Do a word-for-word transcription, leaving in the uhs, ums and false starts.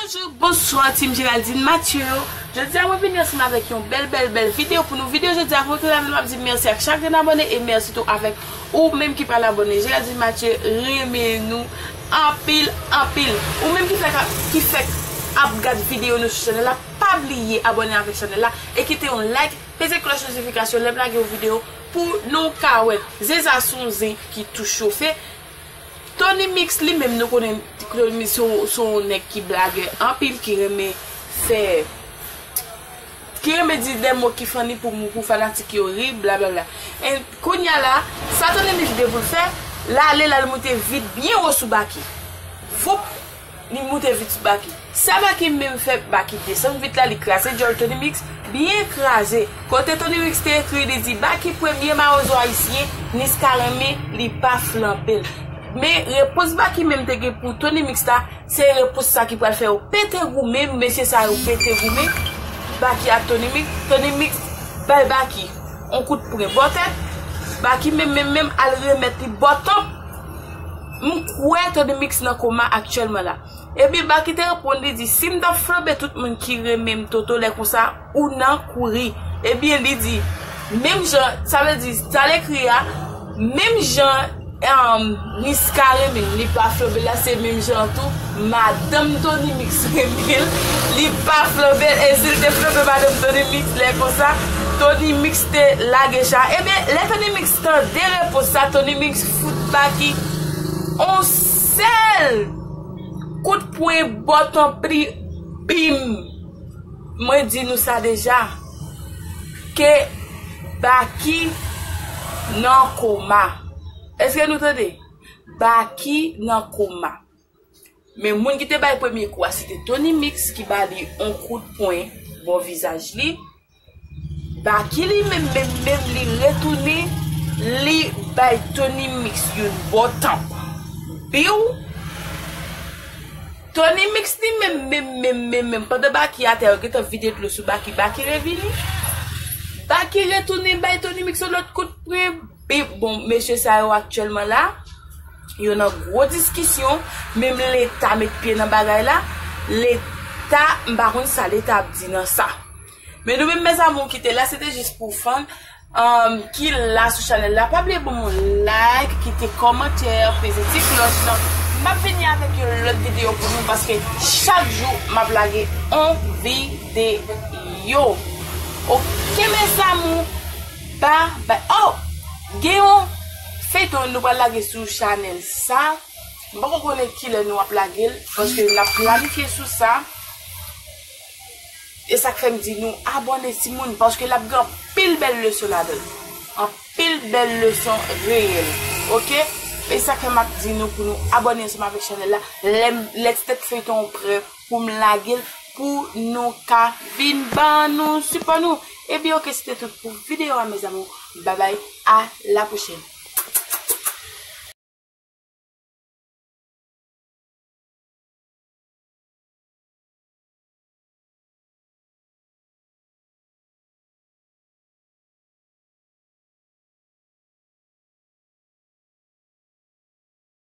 Bonjou, bonswa, Team Géraldine Mathieu yo. Jodi a, mwen vini ansanm avèk yon bèl, bèl, bèl videyo pou nou. Videyo jodi a, pou mwen te la, mwen ap di mèsi ak chak grenn abòne e mèsi tou avèk ou menm ki pral abòne. Géraldine Mathieu renmen nou anpil, anpil. Ou menm ki fèk, ki fèk ap gad videyo nou sou chanèl la, pa bliye abòne avèk chanèl la e kite yon like, peze klòch notifikasyon lè m lage yon videyo pou nou ka wè. Zeza se yon zen ki tou chofe. Tony Mix li menm nou konnen Tony Mix se yon, se yon nèg ki blagè anpil, ki renmen fè, ki renmen di de mo ki funny pou, pou fanatik yo ri, blablabla. E kounye a la, sa Tony Mix gen pou l fè, l ale, l al moute vit byen wo sou Baky. Voup, li moute vit sou Baky. Sa Baky menm fè, Baky desann vit la, li kraze djòl Tony Mix, byen kraze. Kote Tony Mix te ekri, li di, Baky premye mawozo ayisyen, Niska renmen, li pa flanbe l. Men repons Baky menm te gen pou Tony Mix la, se repons sa ki pral fè yo pete goumen, mesye sa yo pete goumen. Baky ak Tony Mix, Tony Mix bay Baky on kout pwen bò tèt. Baky menm, menm, menm al remèt li bò tanp. M kwè Tony Mix nan koma aktyèlman la. Ebyen, Baky te reponn, li di, si m t ap flanbe tout moun ki renmen m, Toto, lè konsa, ou nan kouri. Ebyen, li di, menm jan, sa vle di, sa l ekri a, menm jan, um, Niska renmen, li pa flanbe la, se menm jan tou, madanm Tony Mix renmen l, li pa flanbe l, e si l te flanbe madanm Tony Mix, lè konsa, Tony Mix te lage cha. Ebyen, lè Tony Mix tande repons sa, Tony Mix fout Baky on sèl kout pwen bò tanpri, bim! Mwen di nou sa deja, ke Baky nan koma. Èske nou tande? Baky nan koma. Men moun ki te bay premye kou a, se te Tony Mix ki ba li on kout pwen bò vizaj li. Baky li menm, menm, menm, li retounen, li bay Tony Mix youn bò tanp. Biw! Tony Mix li menm, menm, menm, menm, menm, pandan Baky atè, yo gentan vide dlo sou Baky, Baky revini. Baky retounen bay Tony Mix yon lòt kout pwen. Bi-, bon, mesye sa yo aktyèlman la, yo nan gwo diskisyon, menm Leta met pye nan bagay la. Leta, m pa konn sa Leta ap di nan sa. Men nou menm, mes amours, ki te la, se te jis pou fan, um, ki la sou chanèl la. Pa bliye ban m yon like, kite kòmantè, peze ti klòch lan. M ap vini avèk yon lòt videyo pou nou, paske chak jou m ap lage on videyo. Ok, mes amours, ba, ba, oh, gen yon feyton nou pral lage sou chanèl sa. M poko konnen kilè nou ap lage l, paske n ap planifye sou sa. E sa k fè m di nou abòne timoun, paske l ap gen anpil bèl leson ladan l. Anpil bèl leson reyèl. Ok? E sa k fè m ap di nou pou nou abòne ansanm avèk chanèl la. Lè m, lè ti tèt feyton an prè pou m lage l, pou nou ka vin ban nou sipò nou. Ebyen, ok, se te tout pou videyo a, mes amours. Babay, a la pwochèn.